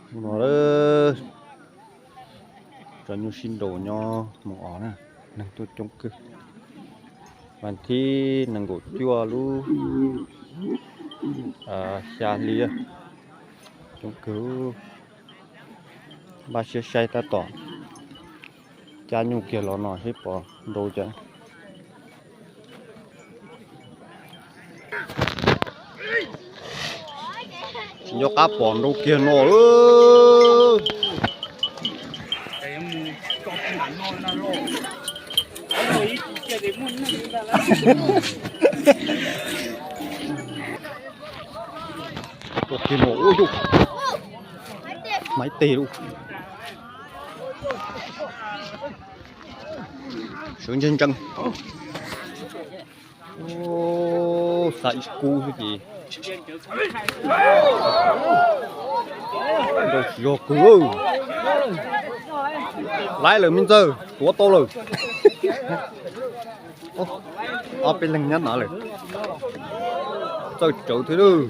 Hnub no tso nyuj sib nraus nyob Moos Os na, neeg tuaj coob kawg. Vas thib nees nkaum cuaj lub xya hli, coob kawg. Npaj siab saib tab tom cab nyuj kiag los no seb pom nrau cas. Tsis nco qab pom nrau kiag no. Nrau kiag no, ua yus, maiv tes lauj. Sawv ntsees ntsees. Xa ib kub xwb ces nrau tsis yog kawg. Laib lawm me ntxawg, tuav tau lawm. Ob peb leeg nyob no lawm. Txawj tsawv thiab lawm.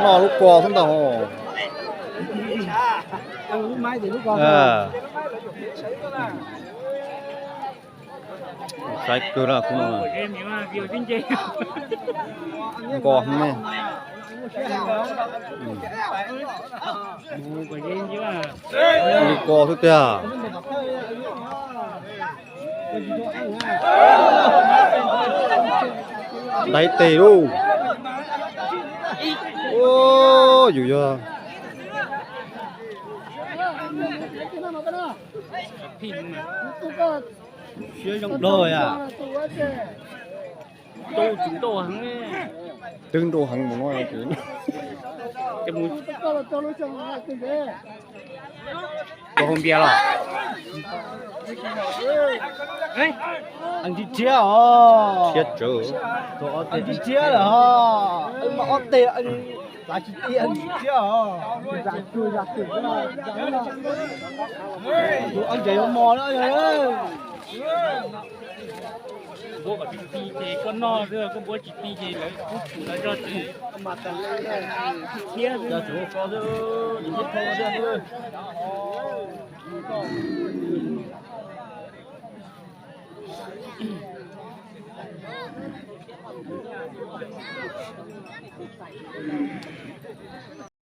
Noj lub ko xwb ntag. Saib kawg na, kuv nkos heev ne. Li ko xwb tiag. Daib tes lauj. Yus yog siab zoo dlog yam. Twb nrau heev mus no. Ua hauv npias los? Ntsis thiab os. Ntsis thiab lawm os. Mas ob teg xav tsis tiag, ntsis thiab os. Tus ntses yuav mos na. Npuab kom tib ti ces koj noj xwb, koj npuab tsis ti ces lawv kub tshum lawv zog tshum. Thiab xwb.